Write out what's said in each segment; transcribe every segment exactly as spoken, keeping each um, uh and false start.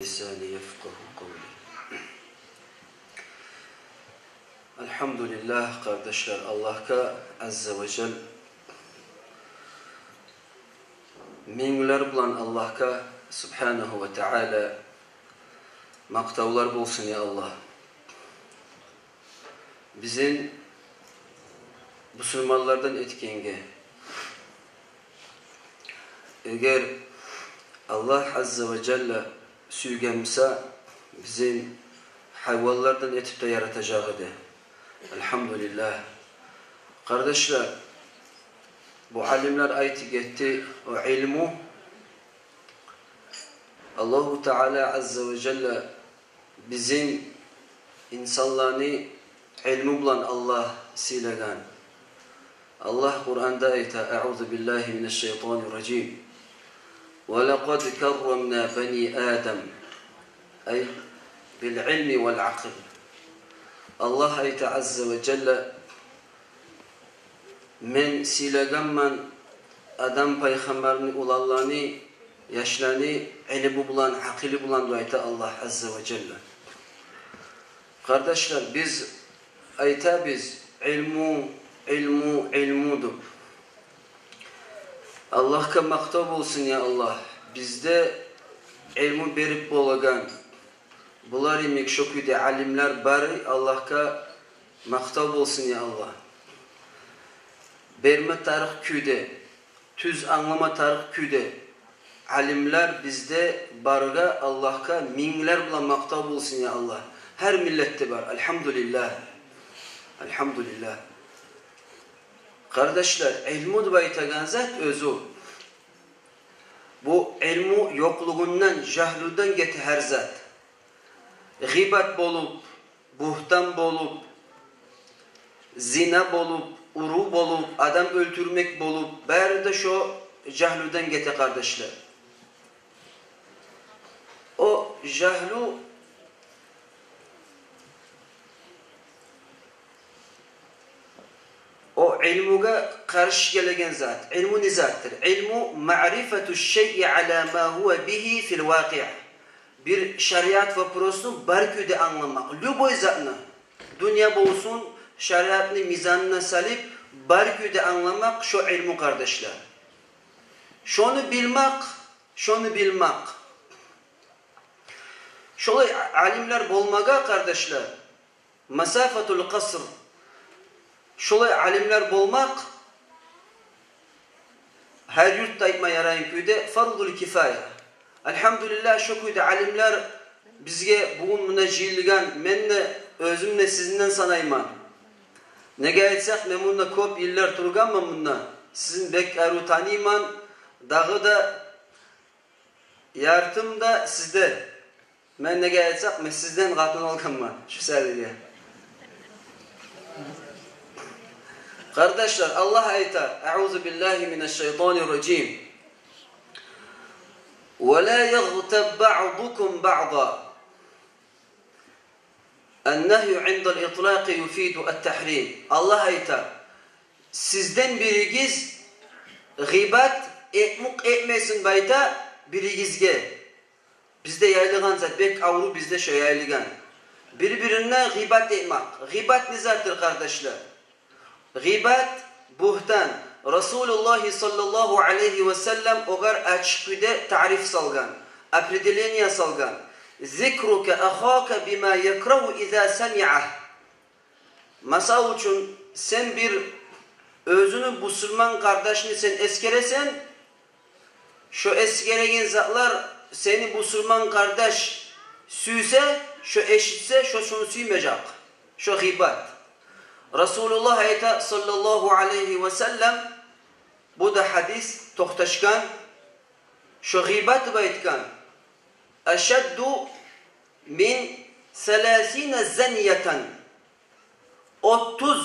لساني يفقهوا قولي. Альгьамдулиллагь, къардашлар, Аллагьгъа азза ва жал, минглер булан Аллагьгъа субгьанагьу ва тааля макътавлар болсун, я Аллагь. Бизин бусурманлардан этгенге. Эгер Аллагь азза ва жалла сюйген буса, бизин гьайванлардан этип де яратажакъ эди. Альгьамдулиллагь. Къардашлар, бу алимлер айтып гетди, о илму, Аллагьу Тааля азза ва жалла бизин инсанланы илму булан Аллагь сыйлагъан. Аллагь Къуранда айта: أعوذ بالله من الشيطان الرجيم. ولقد كرمنا بني آدم. أي بالعلم والعقل. Аллагь айта азза ва жалла: Мен сыйлагъанман Адам пайхаммарны уланланы, яшланы илму булан, гьакъылы булан, деп айта Аллагь азза ва жалла. Къардашлар, биз айтабыз: илму, илму, илму деп. Аллагьгъа макътав болсун, я Аллагь, бизге илму берип болагъан, булар йимик шо кюйде алимлер бары, Аллагьгъа макътав болсун, я Аллагь. Берме тарыкъ кюйде, тюз англама тарыкъ кюйде алимлер бизде баргъа Аллагьгъа минглер булан макътав болсун, я Аллагь. Гьар миллетде бар. Альгьамдулиллагь. Альгьамдулиллагь. Къардашлар, илму деп айтагъан зат оьзю, бу илму ёкълугъундан, жагьлюден гете гьар зат. Гъыйбат болуп, бугьтан болуп, зина болуп, уруу болуп, адам оьлтюрмек болуп, бары да шо жагьлюден гете, къардашлар. О жагьлю, о илмугъа къаршы гелеген зат. Илму не затдыр? Илму معرفة الشيء على ما هو به في الواقع. Бир шариат вопросну бар кюйде англамакъ. Любой затны, дюнья болсун, шариатны мизанына салып, бар кюйде англамакъ — шо илму, къардашлар. Шону билмек, шону билмек. Шолай алимлер болмагъа, къардашлар, مسافة القصر. Шолай алимлер болмакъ, гьар юртда, айтма ярайгъан кюйде, فرض الكفاية. Альгьамдулиллагь, шо кюйде алимлер бизге бугюн мунда жыйылгъан, мен де, оьзюм де сизин де санайман. Неге айтсакъ, мен мунда кёп йыллар тургъанман мунда, сизин бек арив таныйман, дагъы да яртым да сизде. Мен, неге айтсакъ, мен сизден къатын алгъанман шу саялы. Къардашлар, Аллагь айта: أعوذ بالله من الشيطان الرجيم. ولا يغتب بعضكم بعضا. النهي عند الإطلاق يفيد التحريم. Аллагь айта: сизден биригиз гъыйбат, экъмукъ этмесин деп айта биригизге. Бизде яйылгъан зат, бек аврув бизде шо яйылгъан. Бир-бирине гъыйбат этмек. Гъыйбат не затдыр, къардашлар? Гъыйбат — бугьтан. Расулуллагь саллаллагьу алайгьи ва саллам огъар ачыкъ кюйде таъриф салгъан, определение салгъан: ذكرك أخاك بما يكره إذا سمعه. Масал учун, сен бир оьзюню бусурман къардашынгны сен эсгересен, шо эсгереген затлар сени бусурман къардаш сюйсе, шо эшитсе, шо шону сюймежек. Шо гъыйбат. Расулуллагь айта саллаллагьу алайгьи ва саллам, бу да гьадис токъташгъан, шо гъыйбат деп айтгъан: أشد من ثلاثين زنية. Отуз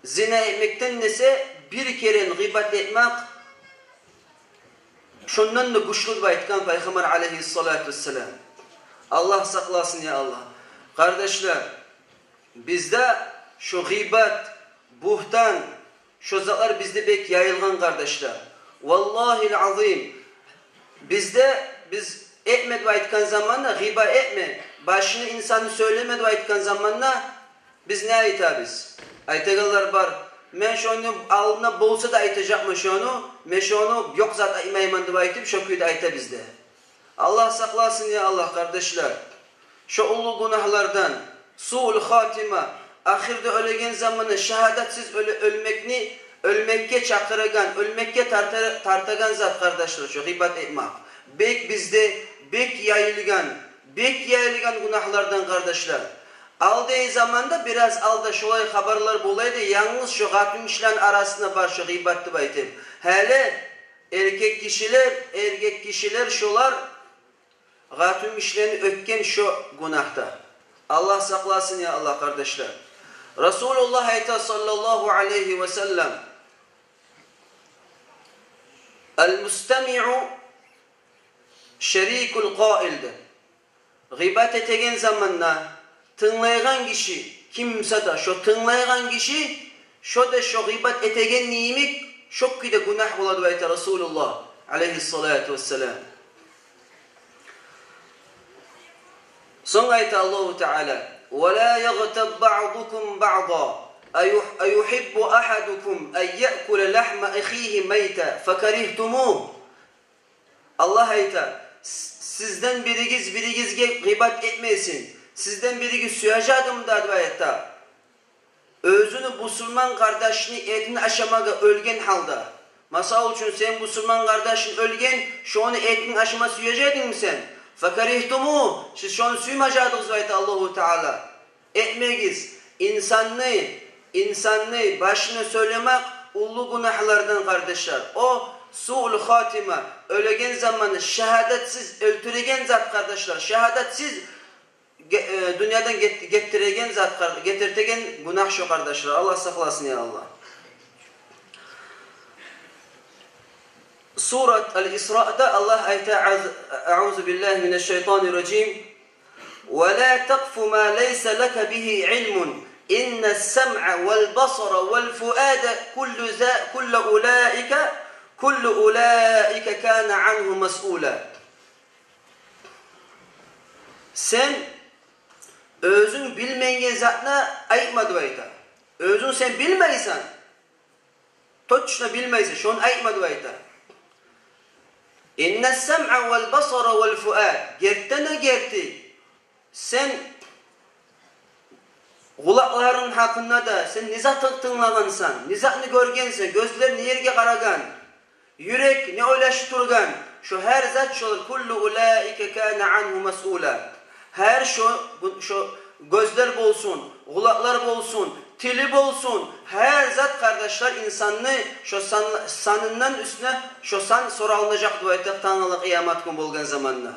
зина этмекден эсе бир керен гъыйбат этмек шондан да гючлю деп айтгъан Пайхаммар алайгьиссалату вассалам. Аллагь сакъласын, я Аллагь. Къардашлар, бизде шо гъыйбат, бугьтан, шо затлар бизде бек яйылгъан, къардашлар. Валлагьил азим, бизде, биз этме деп айтгъан заманда, гъыйбат этме, башына инсанны сёйлеме деп айтгъан заманда, биз не айтабыз? Айтагъанлар бар: «Мен шону алдына болса да айтажакъман шону, мен шону ёкъ зат айтмайман», – деп айтып, шо кюйде айта бизде. Аллагь сакъласын, я Аллагь, къардашлар, шо уллу гюнагьлардан, суул хатима, ахырда оьлеген заманда шагьадатсыз оьле-, оьлмекни, оьлмекге чакъырагъан, оьлмекге тарта-, тартагъан зат, къардашлар, шо гъыйбат этмек. Бек бизде, бек яйылгъан, бек яйылгъан гюнагьлардан, къардашлар. Алдагъы заманда, бираз алда шолай хабарлар бола эди, янгыз шо къатынгишилени арасында бар шо гъыйбат деп айтып. Гьали эркек гишилер, эркек гишилер шолар къатынгишилени оьтген шо гюнагьда. Аллагь сакъласын, я Аллагь, къардашлар. Расулуллагь айта, саллаллагьу алайгьи ва саллам: «Ал-мустамиъу шарикул къаил», – деп. Гъыйбат этеген заманда тынглайгъан гиши, ким буса да, шо тынглайгъан гиши, шо да шо гъыйбат этеген йимик, шо кюйде гюнагь бола деп айта Расулуллагь, алайгьиссалату вассалам. Сонг айта Аллагьу Таала: «Ва ла ягътаб баъдукум баъда, аю-, аюхиббу агьадукум ан яъкула лагьма ахигьи майтан факаригьтумугь». Аллагь айта: «С-, сизден биригиз биригизге гъыйбат этмесин. Сизден биригиз сюежедими да, – деп айта, – оьзюню бусурман къардашыны этин ашамагъа оьлген гьалда». Масал учун, сени бусурман къардашынг оьлген, шону этин ашама сюежедингми сен? «Факаригьтумугь», сиз шону сюймежедигиз, – деп айта Аллагьу Таала. Этмегиз. Инсанны, инсанны башына сёйлемек уллу гюнагьлардан, къардашлар. О суул хатима, оьлеген заманы шагьадатсыз, оьлтюреген зат, къардашлар. Шагьадатсыз ге-, э, дюньядан гет-, гетдиреген зат, къар-, гетиртеген гюнагь шо, къардашлар. Аллагь сакъласын, я Аллагь. Сурат Ал-Исраъда Аллагь айта: «Аз-, аузу биллагьи минаш шайтанир ражим. Ва ла такъфу ма лайса лака бигьи илмун. Иннас самъа вал басара вал фуада куллу за-, куллу улаика, куллу улаика кана ангьу масъула». Сен оьзюнг билмейген затны айтма деп айта. Оьзюнг сен билмейсен, точно билмейсен, шону айтма деп айта. «Иннас самъа вал басара вал фуад». Гертиден де герти, сен къулакъларынг гьакъында да, сен не затны тынглагъансан, не затны гёргенсен, гёзлер не ерге къарагъан, юрек не ойлашып тургъан, шо гьар зат шолар, «куллу улаика кана ангьу масъула». Гьар шо, шо гёзлер болсун, къулакълар болсун, тили болсун, гьар зат, къардашлар, инсанны шо сан-, санындан уьстюне шо сан соралынажакъ деп айта тангала къыямат гюн болгъан заманда.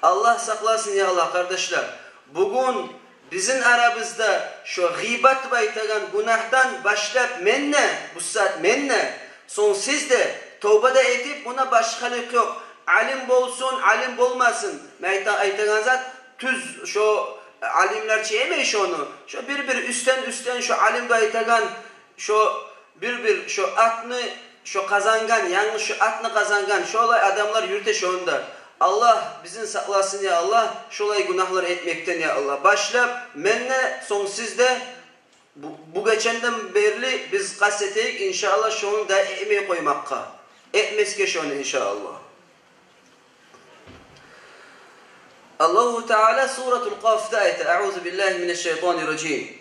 Аллагь сакъласын, я Аллагь, къардашлар. Бугюн бизин арабызда шо гъыйбат деп айтагъан гюнагьдан башлап мен де, бу сагьат мен де, сонг сиз де товба да этип, муна башгъалыкъ ёкъ. Алим болсун, алим болмасын, мен айта-, айтагъан зат тюз, шо алимлер чи эмей шону. Шо бир-бир уьстден-уьстден шо алим деп айтагъан, шо бир-бир шо атны, шо къазангъан, янгыз шо атны къазангъан, шолай адамлар юрюте шону да. Аллагь бизин сакъласын, я Аллагь, шолай гюнагьлар этмекден, я Аллагь. Башлап мен де, сонг сиз де, бу, бу геченден берли биз къаст этейик, иншааллагь, шону да этмей къоймакъгъа. Этмесге шону, иншааллагь. Аллагьу Таала Суратул Къафда айта: «Аузу биллагьи минаш шайтанир ражим.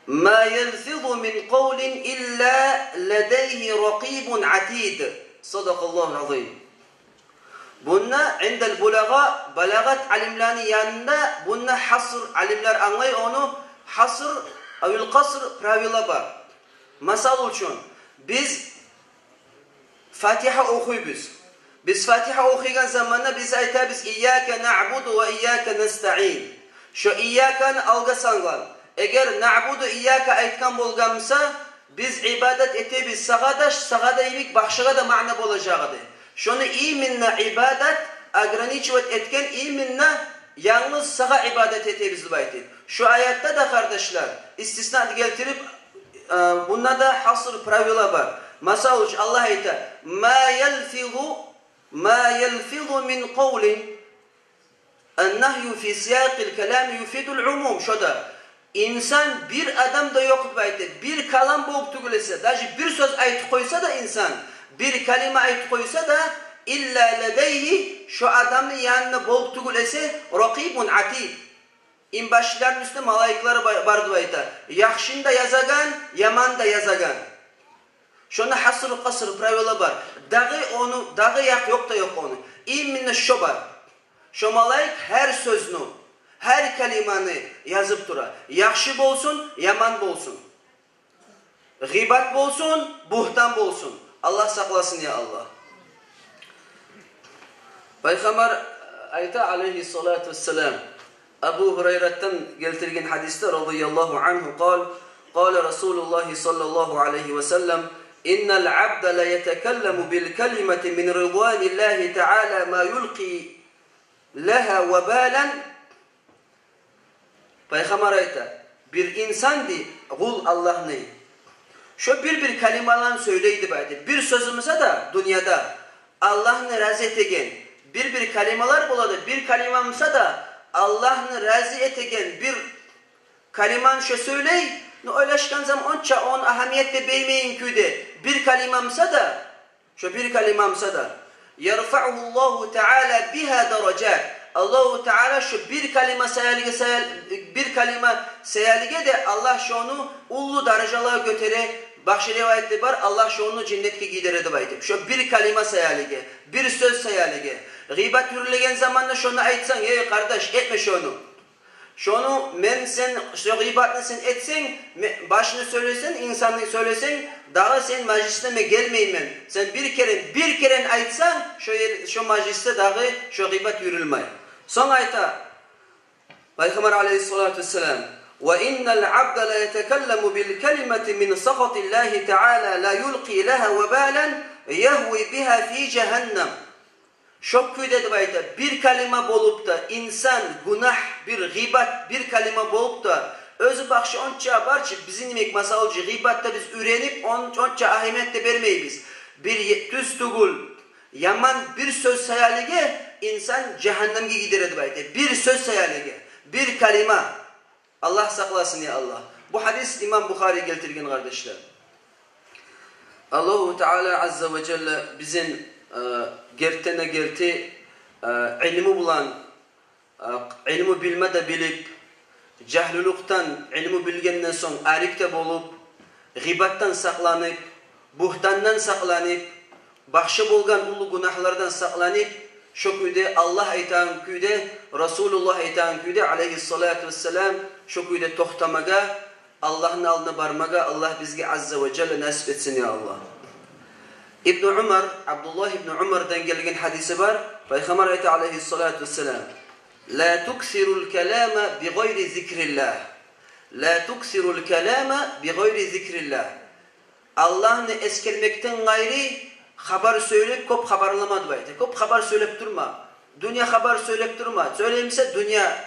Ма ялфизу мин къавлин илла ладайгьи ракъибун атид». Садакъаллагьул азим. Бунда индал булагъа, балагъат алимлени янында, бунда гьаср, алимлер англай ону, гьаср, авил къаср правила бар. Масал учун, биз Фатигьа охуйбуз. Биз Фатигьа охуйгъан заманда биз айтабыз: «Ийяка наъбуду ва ийяка настаъин». Шо «ийяканы» алгъа салгъан. Эгер «наъбуду», «ийяка» айтгъан болгъан буса, биз ибадат этебиз сагъа да, сагъа да йимик башгъагъа да маъна болажакъ эди. Шону именно ибадат ограничивать этген, именно янгыз сагъа ибадат этебиз деп айтып. Шо аятда да, къардашлар, истисна гелтирип, э, бунда да гьаср правила бар. Масал учун, Аллагь айта: «Ма ялфизу, ма ялфизу мин къавлин». النهي في سياق الكلام يفيد العموم. Шо да, инсан бир адам да ёкъ деп айта, бир калам болуп тюгюл эсе, даже бир сёз айтып къойса да инсан, бир калима айтып къойса да, إلا لديه, шо адамны янында болуп тюгюл эсе, رقيب عتيد, инбашлыланы уьстюнде малайиклер бар, бар деп айта. Яхшыны да язагъан, яманны да язагъан. Шонда гьасру къаср правила бар. Дагъы ону, дагъы якъ ёкъ да ёкъ ону. Именно шо бар. Шо малайик гьар сёзню, гьар калиманы язып тура. Яхшы болсун, яман болсун. Гъыйбат болсун, бугьтан болсун. Аллагь сакъласын, я Аллагь. Пайхаммар айта, алейгьиссалату вассалам, Абу Гьурайратдан гелтирген гьадисде, رضي الله عنه قال: قال رسول الله صلى الله عليه وسلم: إن العبد ليتكلم بالكلمة من رضوان الله تعالى ما يلقي لها وبالا. Пайхаммар айта, бир инсан дей, къул Аллагьны, шо бир-бир калималаны сёйлей деп айта. Бир сёзю буса да дюньяда Аллагьны рази этеген бир-бир калималар болады. Бир калима буса да Аллагьны рази этеген бир калиманы шо сёйлей, но ойлашгъан заман онча ону агьамият да бермейген кюйде бир калима буса да, шо бир калима буса да, يرفعه الله تعالى بها درجات. Аллагьу Таала шо бир калима саялыгъа, саял-, бир калима саялыгъа да Аллагь шону уллу даражалагъа гётере. Башгъа риваятда бар, Аллагь шону женнетге гийдире деп айтып. Шо бир калима саялыгъа, бир сёз саялыгъа. Гъыйбат юрюлеген заманда шону айтсанг: «Эй, къардаш, этме шону». Шону мен, сен, шо гъыйбатны сен этсенг, ме-, башны сёйлесенг, инсанны сёйлесенг, дагъы сен мажлисине мен гелмеймен. Сен бир керен, бир керен айтсанг, шо ер, шо мажлисде дагъы шо гъыйбат юрюлмей. Сонг айта Пайхаммар алейгьиссалату вассалам: وإن العبد ليتكلم بالكلمة من سخط الله تعالى لا يلقي لها وبالا يهوي بها في جهنم. Шо кюйде деп айта, бир калима болуп да, инсан, гюнагь, бир гъыйбат, бир калима болуп да, оьзю башгъа онча бар чы, бизин йимик, масал учун, гъыйбатда биз уьйренип, он-, онча агьамият да бермейбиз. Бир е-, тюз тюгюл, яман бир сёз саялыгъа инсан жагьаннемге гийдире деп айта. Бир сёз саялыгъа, бир калима. Аллагь сакъласын, я Аллагь. Бу гьадис имам Бухари гелтирген, къардашлар. Аллагьу Таала азза ва жалла бизин, э, гертиден де герти, э, илму булан, э, илму билме де билип, жагьлулукъдан, илму билгенден сонг арек де болуп, гъыйбатдан сакъланып, бугьтандан сакъланып, башгъа болгъан уллу гюнагьлардан сакъланып, шо кюйде Аллагь айтагъан кюйде, Расулуллагь айтагъан кюйде, алейгьиссалату вассалам, шо кюйде токътамагъа, Аллагьны алдына бармагъа Аллагь бизге азза ва жалла насип этсин, я Аллагь. Ибну Умар, Абдуллагь ибну Умардан гелген гьадиси бар. Пайхаммар айта, алейгьиссалату вассалам: «لا تكثروا الكلام بغير ذكر الله. لا تكثروا الكلام بغير ذكر الله». Аллагьны эсгермекден къайры хабар сёйлеп, кёп хабарлама деп айта. Кёп хабар сёйлеп турма. Дюнья хабар сёйлеп турма. Сёйлеймисе, дюнья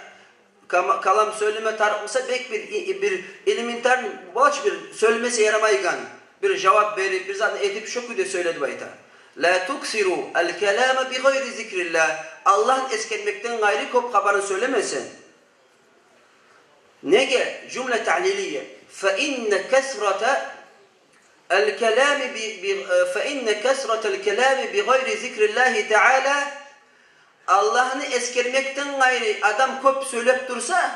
кама-, калам сёйлеме тарыкъ буса, бек бир и-, и-, бир элементарный, бош бир сёйлемесе ярамайгъан, бир жавап берип, бир затны этип, шо кюйде сёйле деп айта. «لا تكثروا الكلام بغير ذكر الله». Аллагьны эсгермекден къайры кёп хабарны сёйлемесин. Неге? Жумла таълилия. «فإن كثرة الكلام ب-، ب-، فإن كثرة الكلام بغير ذكر الله تعالى». Аллагьны эсгермекден къайры адам кёп сёйлеп турса,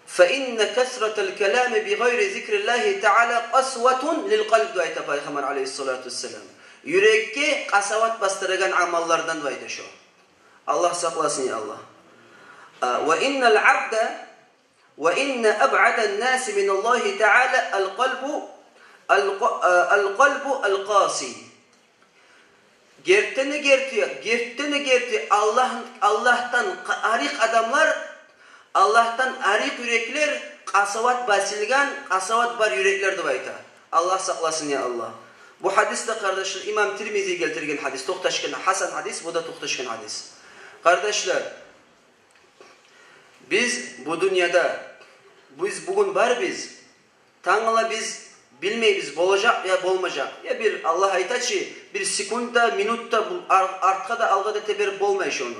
«فإن كثرة الكلام بغير ذكر الله تعالى قسوة للقلب», деп айта Пайхаммар алейгьиссалату вассалам. Юрекге къасават бастырагъан амаллардан деп айта шо. Аллагь сакъласын, я Аллагь. А, «وإن العبد، وإن أبعد الناس من الله تعالى القلب، الق-، а, القلب القاسي». Гертиден де герти, гертиден де герти Аллагь, Аллагьдан къа-, арек адамлар, Аллагьдан арек юреклер, къасават басылгъан, къасават бар юреклер деп айта. Аллагь сакъласын, я Аллагь. Бу гьадис де, къардашлар, имам Тирмизи гелтирген гьадис, токъташгъан, гьасан гьадис, бу да токъташгъан гьадис. Къардашлар, биз бу дюньяда, биз бугюн барбыз, тангала биз Билмейбиз, болажакъ я болмажакъ. Я бир, Аллагь айта чы, бир секунд да, минут да, бу ар-, артгъа да, алгъа да теберип болмай шону.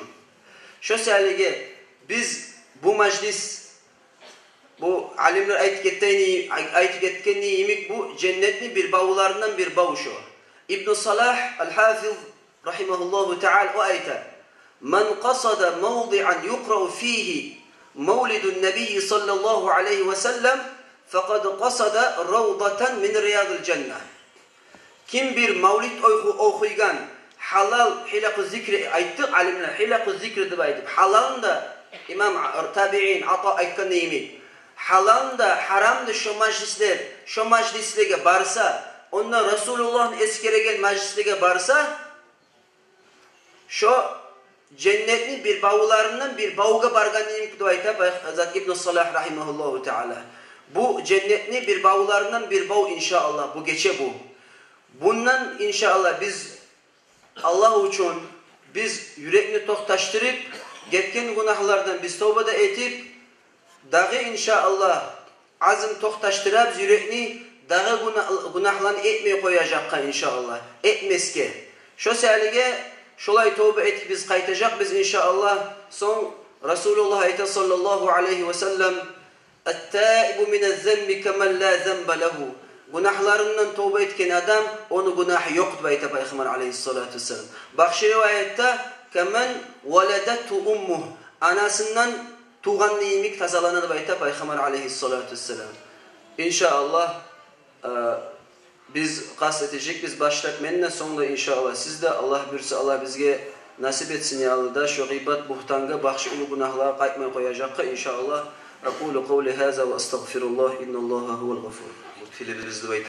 Шо саялыгъа биз бу мажлис, бу алимлер айтып гетгени, айтып гетгени йимик, бу женнетни бир бавларындан бир бав шо. Ибну Салагь аль-Хафиз рахимагьуллагьу таала, о айта: «Ман къасада мавдиан юкърау фигьи мавлидун набийи саллаллагьу алайгьи ва саллам, факъад къасада равдатан мин риядил жанна». Ким бир мавлид оху-, охуйгъан, гьалал, гьилакъу зикри айтдыкъ алимлер, гьилакъу зикри деп айтып, гьалалын да, имам а-, табиин Ата айтгъаны йимик, гьалалын да, гьарамны да шо мажлислер, шо мажлислеге барса, онда Расулуллагьны эсгереген мажлислеге барса, шо женнетни бир бавларындан бир бавгъа баргъаны йимик деп айта бай-, зат Ибну Салагь рахимагьуллагьу таала. Бу женнетни бир бавларындан бир бав, иншааллагь, бу гече бу. Бундан, иншааллагь, биз Аллагь учун биз юрекни токъташдырып, гетген гюнагьлардан биз товба да этип, дагъы, иншааллагь, азм токъташдырабыз юрекни дагъы гюна-, гюнагьланы этмей къояжакъгъа, иншааллагь, этмесге. Шо саялыгъа шолай товба этип биз къайтажакъбыз, иншааллагь. Сонг Расулуллагь айта, саллаллагьу алайгьи ва саллам: «Ат-таибу мина занби каман ла занба лагьу». Гюнагьларындан товба этген адам, ону гюнагьы ёкъ деп айта Пайхаммар алайгьиссалату вассалам. Башгъа риваятда: «Каман валадатгьу уммугь». Анасындан тувгъанны йимик тазалана деп айта Пайхаммар алайгьиссалату вассалам. Иншааллагь, э, биз къаст этежекбиз башлап мен де, сонг да, иншааллагь, сиз де, Аллагь буюрса, Аллагь бизге насип этсин, я Аллагь, да шо гъыйбат, бугьтангъа, башгъа уллу гюнагьлагъа къайтмай къояжакъгъа, иншааллагь. Акъулу къавли гьаза ва астагъфируллагь, инналлагьа гьувал гъафур. Тилибиз деп айта.